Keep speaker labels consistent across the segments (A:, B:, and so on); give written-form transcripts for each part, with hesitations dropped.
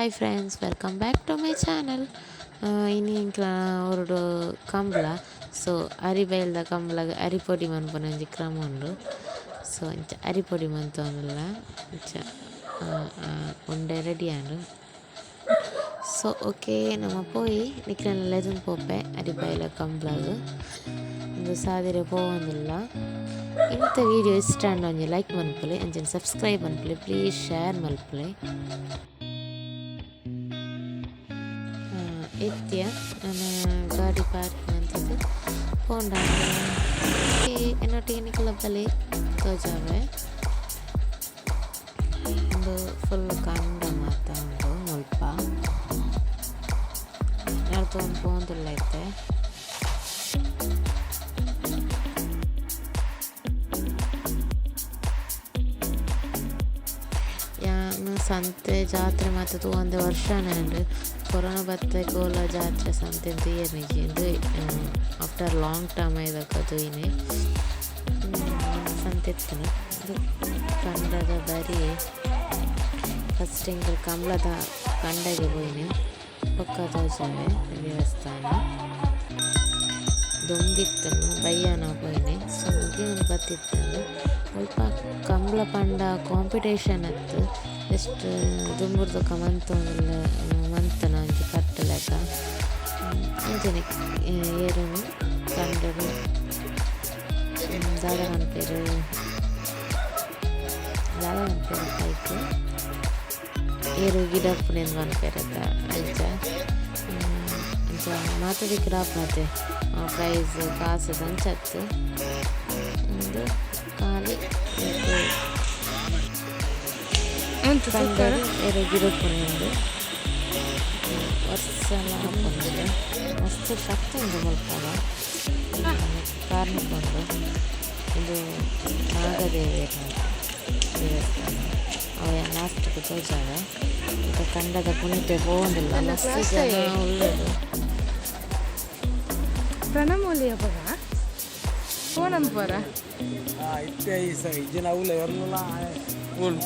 A: Hi friends, welcome back to my channel. ಇನಿ ಎಂಕ್ಲ ಊರುಡು ಕಂಬ್ಲ, ಸೊ ಅರಿ ಬೈಲ್ದ ಕಂಬ್ಲಗ್ ಅರಿ ಪೊಡಿ ಮನ್ಪುನ ಒಂಜಿ ಕ್ರಮ ಉಂಡು. ಸೊ ಇಂಚ ಅರಿ ಪೊಡಿ ಮಂತೊಂದುಲ್ಲ, ಇಂಚ ಉಂಡೆ ರೆಡಿ ಆಂಡ್. ಸೊ ಓಕೆ, ನಮ ಪೋಯಿ ನಿಕ್ಲೆನ ಲೆತೊಂದು ಪೋಪೆ ಅರಿ ಬೈಲ ಕಂಬ್ಲಗ್. ಉಂದು ಸಾದಿರೆ ಪೋವೊಂದುಲ್ಲ. ಇಂತ ವಿಡಿಯೋ ಇಷ್ಟ ಆಂಡ ಒಂಜಿ ಲೈಕ್ ಮನ್ಪುಲೆ, ಅಂಚನೆ ಸಬ್ಸ್ಕ್ರೈಬ್ ಮನ್ಪುಲೆ, ಪ್ಲೀಸ್ ಶೇರ್ ಮನ್ಪುಲೆ. ಎತ್ತಿಯ ನಾನು ಗಾಡಿ ಪಾರ್ಕ್ ಮಂತುದು ಪೋಂಡ. ಎನ್ನೊಟ್ಟಿಗೆ ನಿಕುಲ ಬಲೆ ತೋಜಾವೆ. ಉಂದು ಫುಲ್ ಕಂಡ ಮಾತ ಉಂಡು ಮುಲ್ಪ. ನಡ್ತೊಂದು ಪೋವೊಂದುಲ್ಲ ಇತ್ತೆ. ಯಾನ್ ಸಂತೆ ಜಾತ್ರೆ ಮಾತ ತೂವಂದೆ ವರ್ಷನೆ ಆಂಡ್. ಕೊರೋನಾ ಬತ್ತೆ ಕೋಲ ಜಾತ್ರೆ ಸಂತೆ ತೂಯೆರ್ನಿಜಿ. ಇಂದು ಆಫ್ಟರ್ ಲಾಂಗ್ ಟೈಮ್ ಆಯ್ದಕ್ಕ ತೂಯಿನಿ. ಸಂತೆ ಇತ್ತುಂಡು. ಕಂಡದ ಬರಿ ಫಸ್ಟ್ ಎಂಕುಲು ಕಂಬ್ಳದ ಕಂಡಗೆ ಪೋಯಿನಿ. ಬೊಕ್ಕ ತೋಜಾವೆ ದೇವಸ್ಥಾನ. ದುಂಬಿತ್ತುಂಡು ಬಯ್ಯಾನ ಪೋಯಿನಿ. ಸೊ ಮುಗಿಯೊಂದು ಬತ್ತಿತ್ತುಂಡು. ಮುಲ್ಪ ಕಂಬ್ಳ ಪಂಡ ಕಾಂಪಿಟೇಷನ್ ಅತ್ತ್, ಜಸ್ಟ್ ದುಂಬುರ್ದೊಕ ಮಂತೊಂದುಲ್ಲ ಮಂತುನ ಒಂಜಿ ಕಟ್ಟ್ ಲೆಕ. ಅಂಚನೆ ಏರುನು ಕಂಡೊಡು ದಾದ ಪನ್ಪೆರ್ ದಾದ ಪನ್ಪೆರ್ ಐಕ್ ಏರು ಗಿಡಪ್ಪುನೆಂದ್ ಪನ್ಪೆರತ ಅಂಚ. ಅಂಚ ಮಾತ ದಿಕ್ಕುಡು ಆಪುನತೆ ಪ್ರೈಸ್ ಕಾಸ್ ದ ಅಂಚ ಅತ್ತ್. ಉಂದು ಖಾಲಿ ಕಂಡೊಡು ಏರು ಗಿಡಪ್ಪುನೆ ವರ್ಸಲ ಆಪುಂಡು. ಮಸ್ತ್ ಶಕ್ತಿ ಉಂಡು ಮುಲ್ಪದ ಕಾರ್ನಿಕ ಉಂಡು. ಉಂದು ನಾಗದೇವೆರ್ನ ದೇವಸ್ಥಾನ. ಅವು ಯಾನ್ ಲಾಸ್ಟ್ ಗ್ ತೋಜಾವೆ. ಇತ್ತೆ ಕಂಡದ ಪುನಿಟೆ ಪೋವೊಂದುಲ್ಲ, ಮಸ್ತ್ ಜನ ಉಲ್ಲೆರ್.
B: ಪ್ರಣಮೂಲಿ ಅಪಗ ಫೋನ್ ಪೋರ.
C: ಇತ್ತೆ ಈ ಸರಿ ಇಜ್ಜಿನ ಅವುಲ ಎರ್ಲುಲ ಉಲ್.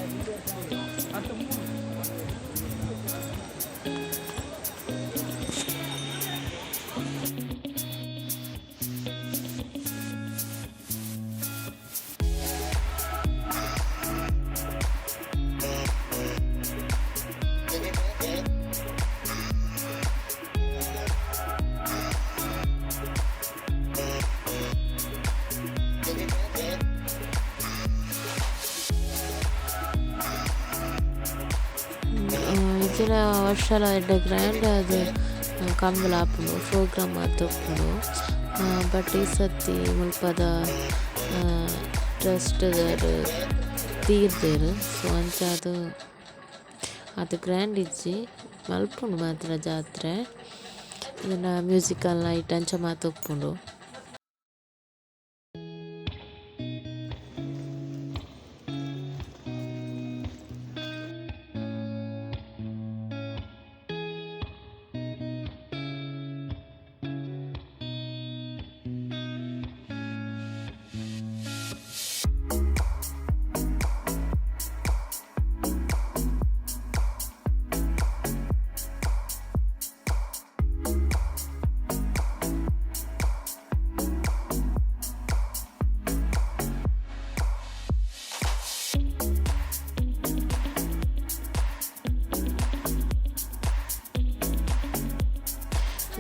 A: ಇಜ್ಜಿಂಡ ವರ್ಷಲ ಎಡ್ಡೆ ಗ್ರ್ಯಾಂಡ್ ಆದ್ ಕಂಬುಲ ಆಪುಂಡು, ಪ್ರೋಗ್ರಾಮ್ ಮಾತ ಉಪ್ಪುಂಡು. ಬಟ್ ಈ ಸರ್ತಿ ಮುಲ್ಪದ ಟ್ರಸ್ಟ್ ದರ್ ತೀರ್ದೆರ್. ಸೊ ಅಂಚಾದ್ ಆತ್ ಗ್ರ್ಯಾಂಡ್ ಇಜ್ಜಿ, ಮಲ್ಪುಂಡು ಮಾತ್ರ ಜಾತ್ರೆ. ಇಜ್ಜಿಂಡ ಮ್ಯೂಸಿಕಲ್ ನೈಟ್ ಅಂಚ ಮಾತ ಉಪ್ಪುಂಡು.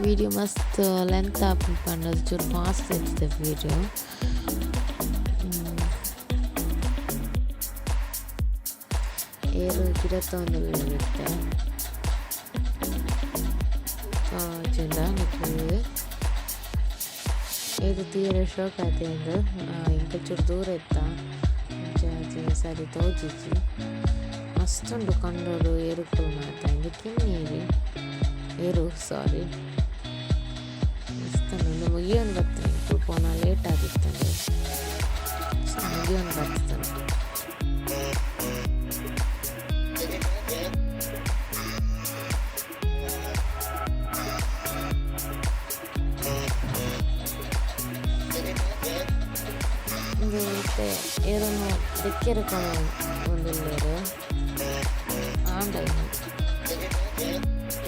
A: ವಿಡಿಯೋ ಮಸ್ತ್ ಲೆಂತ್ ಆಪುಂಡು ಪಂಡ ಚೂರು ಫಾಸ್ಟ್ ಇತ್ತದೆ ವಿಡಿಯೋ. ಏರು ಗಿಡತ ಇತ್ತೆ ತೋಜುಂಡ ನಿಕುಲು? ಏರು ತೂಯೆರೆ ಶೋಕ್ ಆತೆ ಉಂದು. ಎಂಕ್ ಚೂರು ದೂರ ಇತ್ತ, ಅಂಚಾದ್ ಸರಿ ತೋಜುಜಿ. ಮಸ್ತ್ ಉಂಡು ಕಂಡೊಡು ಏರುಕುಲು ಮಾತ. ಇಂದು ಕಿನ್ನಿ ಏರು, ಸಾರಿ, ಮಸ್ತ್ ಉಂಡು. ಮುಗಿಯೊಂದು ಬತ್ತುಂಡು, ಎಂಕುಲು ಪೋನ ಲೇಟ್ ಆದಿತ್ತುಂಡು. ಸೊ ಮುಗಿಯೊಂದು ಬತ್ತುಂಡು. ಉಂದು ಇತ್ತೆ ಏರುನು ದೆಕ್ಕೆರೆ ಕೊನೊವೊಂದುಲ್ಲೆರ್ ಆಂಡ ಇನಿ.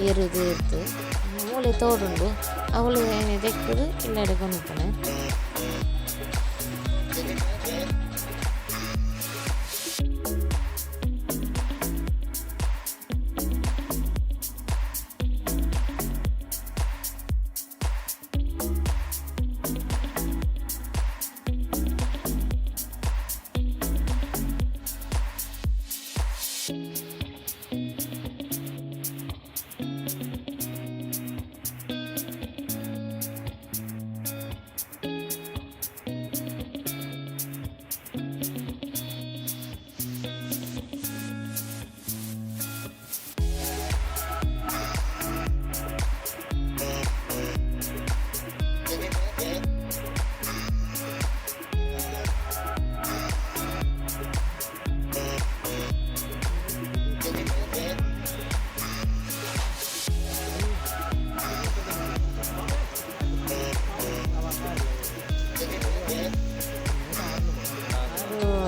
A: ಎರು ದೇರ್ದು ಮೂಲೆ ತೋಡುಂಡು ಅವಳು ದೆಕ್ಕದು ಇಲ್ಲಡೆ ಕೊನಪುನೆ.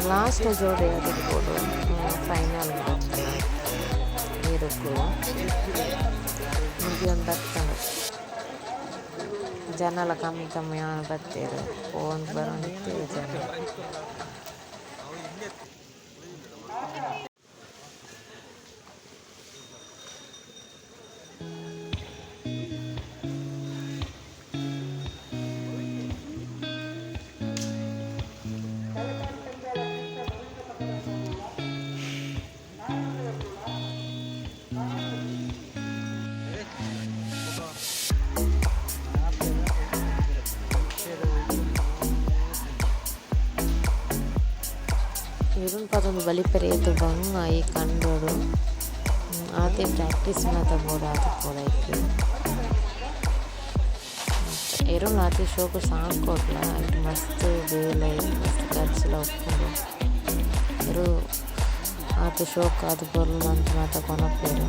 A: ಲಾಸ್ಟ್ ಜೋಡಿ ಆದಿಪ್ಪೊಡು ಫೈನಲ್ ಬತ್ತನ ಎರುಕು ಮುಗಿಯೊಂದು ಬತ್ತುಂಡು ಜನಲ ಕಮ್ಮಿ ಕಮ್ಮಿ ಆವೊಂದು ಬತ್ತೆರ್ ಪೋವೊಂದು ಬರೊಂದಿತ್ತೆರ್ ಜನ. ಎರುನ್ ಪತೊಂದು ಬಲಿಪೆರೆ ಏತ್ ಬಂಗ ಈ ಕಂಡೊಡು ಆತೆ ಪ್ರಾಕ್ಟೀಸ್ ಮಾತ ಬೋಡಾದ್ ಐಕ್ ಎರುನ್ ಆತೆ ಶೋಕು ಸಾಂಕೊಡ್ಲ ಐಟ್ ಮಸ್ತ್ ಬೇಲೆ ಮಸ್ತ್ ಖರ್ಚುಲ ಉಪ್ಪುಂಡು ಎರು ಆತ್ ಶೋಕು ಆದ್ ಪೊರ್ಲು ಮಂತ್ ಮಾತ ಕೊನೊಪೆರ್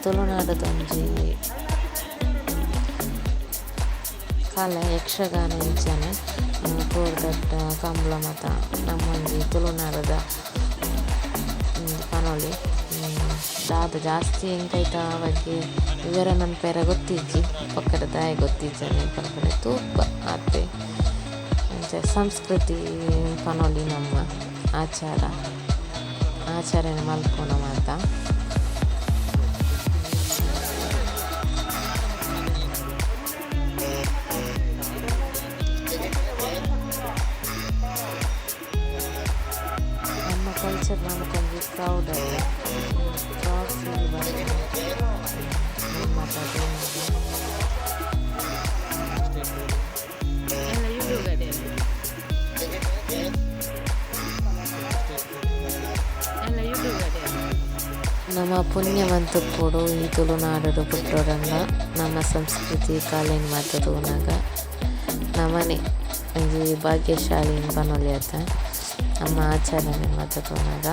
A: ತುಳುನಾಡುದ ಒಂಜಿ ಕಲೆ ಯಕ್ಷಗಾನ ಇಂಚನೆ ಕೋರ್ದಟ್ಟ ಕಂಬಳ ಮಾತ ನಮ್ಮೊಂಜಿ ತುಳುನಾಡುದ ಪನೊಲಿ ದಾದ ಜಾಸ್ತಿ ಎಂಕ್ ಐತ ಬಗ್ಗೆ ವಿವರ ಮನ್ಪೆರೆ ಗೊತ್ತಿಜ್ಜಿ ಪಕ್ಕದ ದಾಯೆ ಗೊತ್ತಿಜ್ಜಿ ಪನ್ಪುನೆ ತೂಪ ಆತೆ ಅಂಚ ಸಂಸ್ಕೃತಿ ಪನೊಲಿ ನಮ್ಮ ಆಚಾರ ಆಚರಣೆ ಮನ್ಪುನ ಮಾತ. ನಮ್ಮ ಕಲ್ಚರ್ ನಮಕೊಂಜಿ ಪ್ರೌಡ್ ಅವು ಪ್ರೌಡ್ ಫೀಲ್ ಬರ್ಪುಂಡು ನಮ್ಮ ತೂನಗ.
B: ಎಲ್ಲ ಯೂಟ್ಯೂಬ್ ಅದೇ ಎಲ್ಲ ಯೂಟ್ಯೂಬ್ ಅದೇ.
A: ನಮ ಪುಣ್ಯವಂತುಪ್ಪೊಡು ಈ ತುಳುನಾಡುಡು ಪುಟ್ಟೊಡಂಡ ನಮ್ಮ ಸಂಸ್ಕೃತಿ ಕಲೆನ್ ಮಾತ ತೂನಗ ನಮನೆ ಒಂಜಿ ಭಾಗ್ಯಶಾಲಿ ಪನೊಲಿ ಅತ ನಮ್ಮ ಆಚರಣೆ ಮಾತ ತೂನಗ.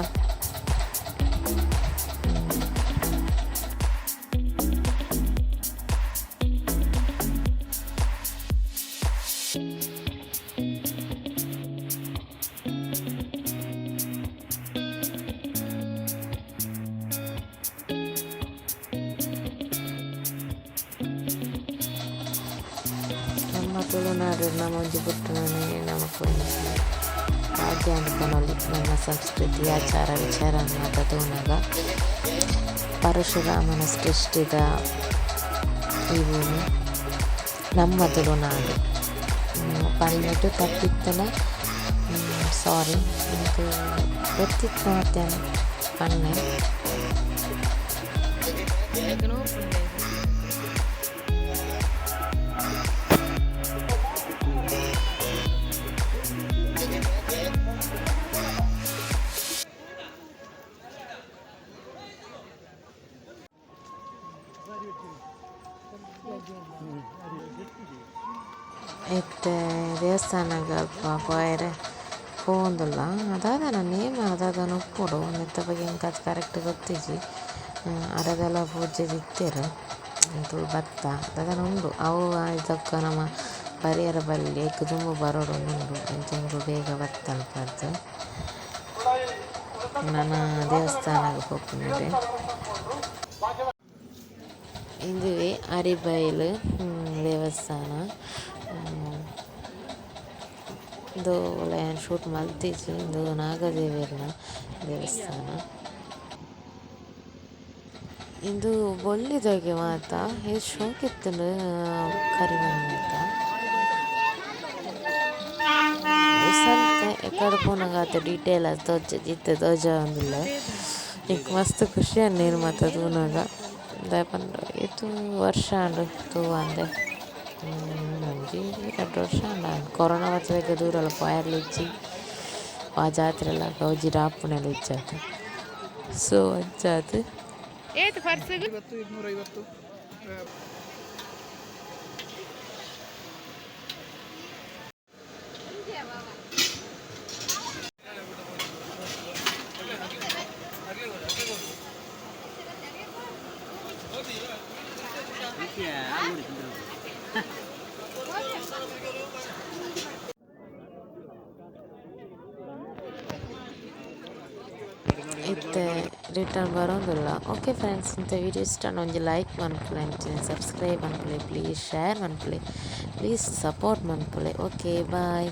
A: ನಮ್ಮ ತುಳುನಾಡು ನಮ ಒಂಜಿ ಪುಟ್ಟುನನೆ ನಮಕ್ ಒಂಜಿ ಭಾಗ್ಯ ಅಂದ್ ಪನೊಲಿ ನಮ್ಮ ಸಂಸ್ಕೃತಿ ಆಚಾರ ವಿಚಾರ ಮಾತ ತೂನಗ ಪರಶುರಾಮನ ಸೃಷ್ಟಿದ ಈ ಭೂಮಿ ನಮ್ಮ ತುಳುನಾಡು ಪಂಡುದು ತಪ್ಪಿತ್ತುಂಡ ಸಾರಿ ಎಂಕ್ ಗೊತ್ತಿತ್ತಿನಾತ್ ಯಾನ್ ಪನ್ನೆ.
B: ಎಂಕ್ ನೋಪುಂಡೆ.
A: ಇತ್ತೆ ದೇವಸ್ಥಾನಗ್ ಅಲ್ಪ ಪೋಯೆರೆ ಪೋವೊಂದುಲ್ಲ ದಾದನ ನೇಮ ದಾದನ ಉಪ್ಪೊಡು ನೆತ್ತ ಬಗ್ಗೆ ಎಂಕ್ ಆತ್ ಕರೆಕ್ಟ್ ಗೊತ್ತಿಜ್ಜಿ ಅರೆದಲ ಪೂಜೆಗ್ ಇತ್ತೆರ್ ತುಳು ಬತ್ತ ದಾದನ ಉಂಡು ಅವು ಆಯಿಬೊಕ್ಕ ನಮ ಬರಿಯೆರೆ ಬಲ್ಲಿ ಐಕ್ ದುಂಬು ಬರೊಡು ಉಂಡು ಅಂಚ ಎಂಕುಲು ಬೇಗ ಬತ್ತ ಅಲ್ಪರ್ದ್ ನನ ದೇವಸ್ಥಾನಗ್ ಪೋಪುನ ಇಡೆ. ಇಂದುವೆ ಅರಿಬೈಲ್ ದೇವಸ್ಥಾನ. ಇಂದು ಓಲ ಯಾನ್ ಶೂಟ್ ಮಲ್ತಿಜಿ ಇಂದು ನಾಗದೇವೆರ್ನ ದೇವಸ್ಥಾನ. ಇಂದು ಬೊಲ್ಲಿದಗೆ ಮಾತ ಏತ್ ಶೋಕು ಇತ್ತುಂಡು ಕರಿಮಣಿ ಮಾತ. ಸಂತೆ ಎಕಡೆ ಪೋನಗ ಆತೆ ಡೀಟೇಲ್ ಆದ್ ತೋಜುಜಿ ಇತ್ತೆ ತೋಜವೊಂದುಲ್ಲೆ ಎಂಕ್ ಮಸ್ತ್ ಖುಷಿ ಆಂಡ್ ನೆನ್ ಮಾತ ತೂನಗ ದಾಯೆ ಪಂಡ ಏತೋ ವರ್ಷ ಆಂಡ್ ತೂವಂದೆ ಒಂಜಿ ರಡ್ಡ್ ವರ್ಷ ಆಂಡ ಕೊರೋನ ಬತ್ತಿಬೊಕ ದೂರಲ ಪೋಯೆರ್ಲ ಇಜ್ಜಿ ವಾ ಜಾತ್ರೆಲ ಗೌಜಿಡ್ ಆಪುನೆಲ ಇಜ್ಜಿ ಅತ ಸೊ ಅಂಚಾದ್.
B: ಏತ್ ಪರ್ಸ್ಗ್
D: 250.
A: ಇತ್ತೆ ರಿಟರ್ನ್ ಬರೋಂದುಲ್ಲ. ಓಕೆ ಫ್ರೆಂಡ್ಸ್, ಇಂತ ವೀಡಿಯೋ ಇಷ್ಟ ಒಂಜಿ ಲೈಕ್ ಮನ್ಪುಲೆ, ಅಂಚನೆ ಸಬ್ಸ್ಕ್ರೈಬ್ ಮನ್ಪುಲೆ, ಪ್ಲೀಸ್ ಶೇರ್ ಮನ್ಪುಲೆ, ಪ್ಲೀಸ್ ಸಪೋರ್ಟ್ ಮನ್ಪುಲೆ. Okay bye.